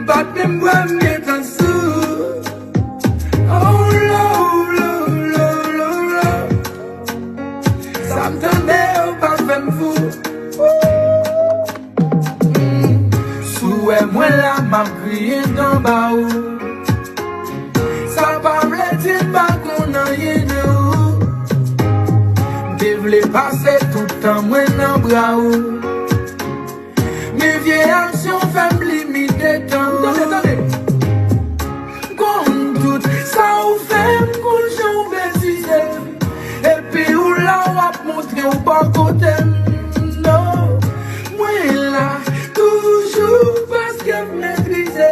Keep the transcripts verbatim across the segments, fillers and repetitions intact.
Bat menm bra m gentan sou. Oh, lo, lo, lo, lo, lo. Sa m tande yo pa fè m fou. Ooh. Mm. Si w wè mwen la, m ap kriye anba ou. Sa pa vle di m pa konn anyen de ou. M te vle pase tout tan mwen nan bra ou. Men vye aksyon fè m limite tan. Tande, tande. Konn tout sa ou fè m, konn jan ou betize m. Epi ou la w ap montre ou bò kote m. Non, mwen la toujou paske m metrize.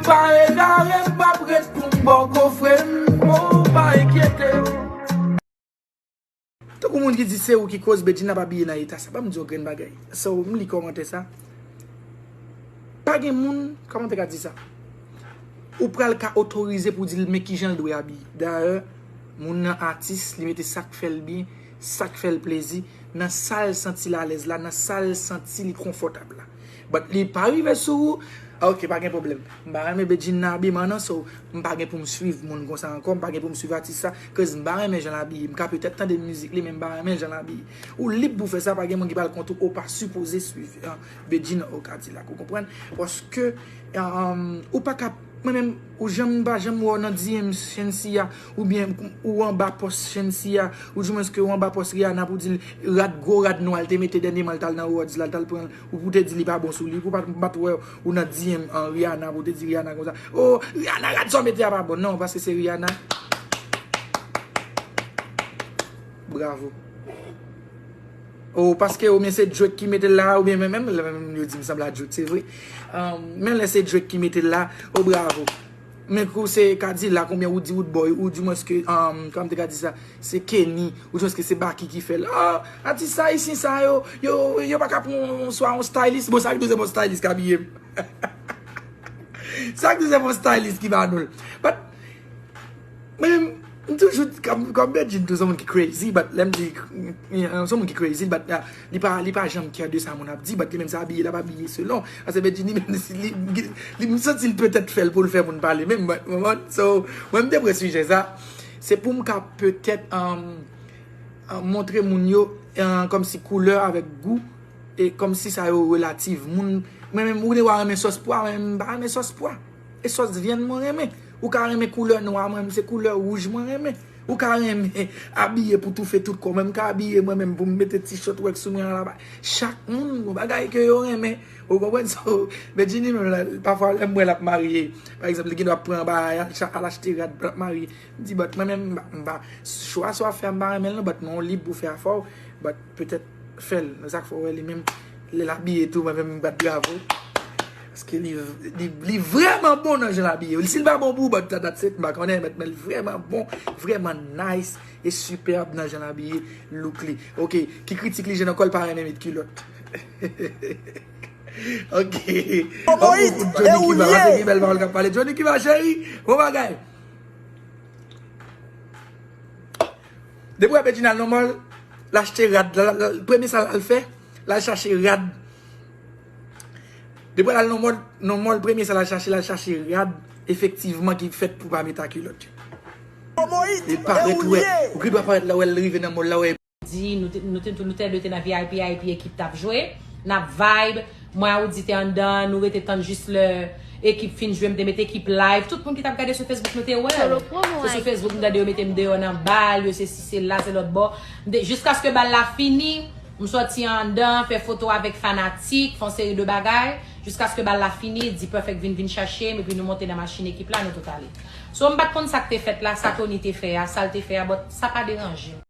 M pa egare, m p ap ret pou m bò kofre m. Oh, pa enkyete w. Tankou moun ki di se ou ki koz Bedjine ap abiye nan eta sa. Ban m di yon grenn bagay. So, m li kòmantè sa. Pa gen moun, kòman te ka di sa? Ou pral ka otorize pou di l men kijan l dwe abiye. Dayè, moun nan atis, li mete sa k fè l byen, sa k fè l plezi, nan sa l santi l alèz la, nan sa l santi li konfòtab la. But li pa rive sou ou, ah, ok, pa gen pwoblèm. M pa renmen Bedjine nan abiman nan, so m pa gen pou m swiv moun konsa ankò, m pa gen pou m swiv atis sa, cause m pa renmen jan l abiye. M ka petèt tande mizik li, men m pa renmen jan l abiye. Ou lib pou fè sa, pa gen moun ki pral kont ou, ou pa sipoze swiv, ah, Bedjine ou Kadilak, ou konprann? Paske, ah, ou pa ka, mwen menm, ou janm, m pa janm wè w nan D M Shenseea, oubyen ou anba pòs Shenseea, ou di mwens ke ou anba pòs Rihanna pou di l rad, gwo rad nwa l te mete dènyèman l t al nan awards la, l t al pran l, ou pou te di li pa bon sou li, pou pa, pa t wè ou nan D M an Rihanna, pou te di Rihanna konsa, oh, Rihanna, rad sa w mete a pa bon. Non, paske se Rihanna. Bravo. Oh, paske oubyen se Drake ki mete l la, oubyen menm, menm lè menm yo di m sanble a Drake, se vre. Um, men lè se Drake ki mete l la, oh, bravo. Men kou se Kadilak oubyen Roody Roodboy, ou di mwens ke, um, kòman m te ka di sa, se Kenny, ou di mwens ke se Baky ki fè l. Ah, atis ayisyen sa yo, yo, yo pa ka pran yon, swa yon stylist. Bon, sa k di w se bon stylist k abiye m? Sa k di w se bon stylist ki ba nou l? But, mwen menm, m toujou, kòm, kòm Bedjine tou, se yon moun ki crazy, but lè m di, se yon moun ki crazy, but, ah, li pa, li pa janm care de sa moun ap di, but li menm se abiye l ap abiye selon. Paske Bedjine li menm, li, li, li, m santi l petèt fè l pou l fè moun pale menm, but, but, so, mwen m te pran sijè sa, se pou m ka petèt, um, uh, montre moun yo, uh, kòmsi koulè avèk gou, e kòmsi sa yo relativ. Moun, mwen menm, ou gen dwa renmen sòs pwa, mwen menm, m pa renmen sòs pwa. E sòs vyann mwen renmen. Ou ka renmen koulè nwa, mwen menm se koulè wouj mwen renmen. Ou ka renmen abiye pou toufe tout kò, mwen m ka abiye mwen menm pou m mete ti short work sou mwen an laba. Chak moun gon bagay ke yo renmen. Ou konprann? So, Bedjine menm la, pafwa lè m wè l ap marye, pa egzanp, li gen dwa pran bagay, al cha-, al achte rad, l ap marye. M di, but mwen menm, m pa, m pa, chwa sa w ap fè a, m pa renmen l non, but mwen w lib pou fè afè w, but petèt fè l. Sa k fè w wè li menm, lè l abiye tou, mwen menm m bat bravo. Paske li, li, li vrèman bon nan jan l abiye. Si l pa bon pou ou, but that's it, m pa konnen, but men l vrèman bon, vrèman nice e superb nan jan l abiye, look li. Ok, ki kritik li jwenn ankò, l pa renmen met kilòt. Ok. Bon, Moïse, pou Johnny Kiva, pase gen bèl pawòl k ap pale. Johnny Kiva, cheri, bon bagay. Depi w wè Bedjine al nan mall, l achte rad. La, la, la, premye sa l al fè, l al chache rad. Depi l al nan mall, nan mall, premye sa l al chache, l al chache rad, efektivman, ki fèt pou pa met a kilòt yo. E parèt, ou wè, ou gen dwa parèt la, wè l rive nan mall la, wè. Di, nou te, nou te, nou te, nou te nan V I P, V I P ekip t ap jwe, n ap vibe. Mwen a Woody te anndan, nou rete tann jis lè ekip fin jwe, m te met ekip live. Tout moun ki t ap gade sou Facebook, nou te wè l. Se sou Facebook, m tande yo mete m deyò nan bal, yo se si, se la, se lòt bò. M te, jiskaske bal la fini, m sòti anndan, fè foto avèk fanatik, fè yon seri de bagay. Jiskaske bal la fini, D-Perfect vin, vin chache m, epi nou monte nan machin ekip la, nou tout ale. So, m pa t konn sa k te fèt la, sa Tony te fè a, sa l te fè a, but sa pa deranje m.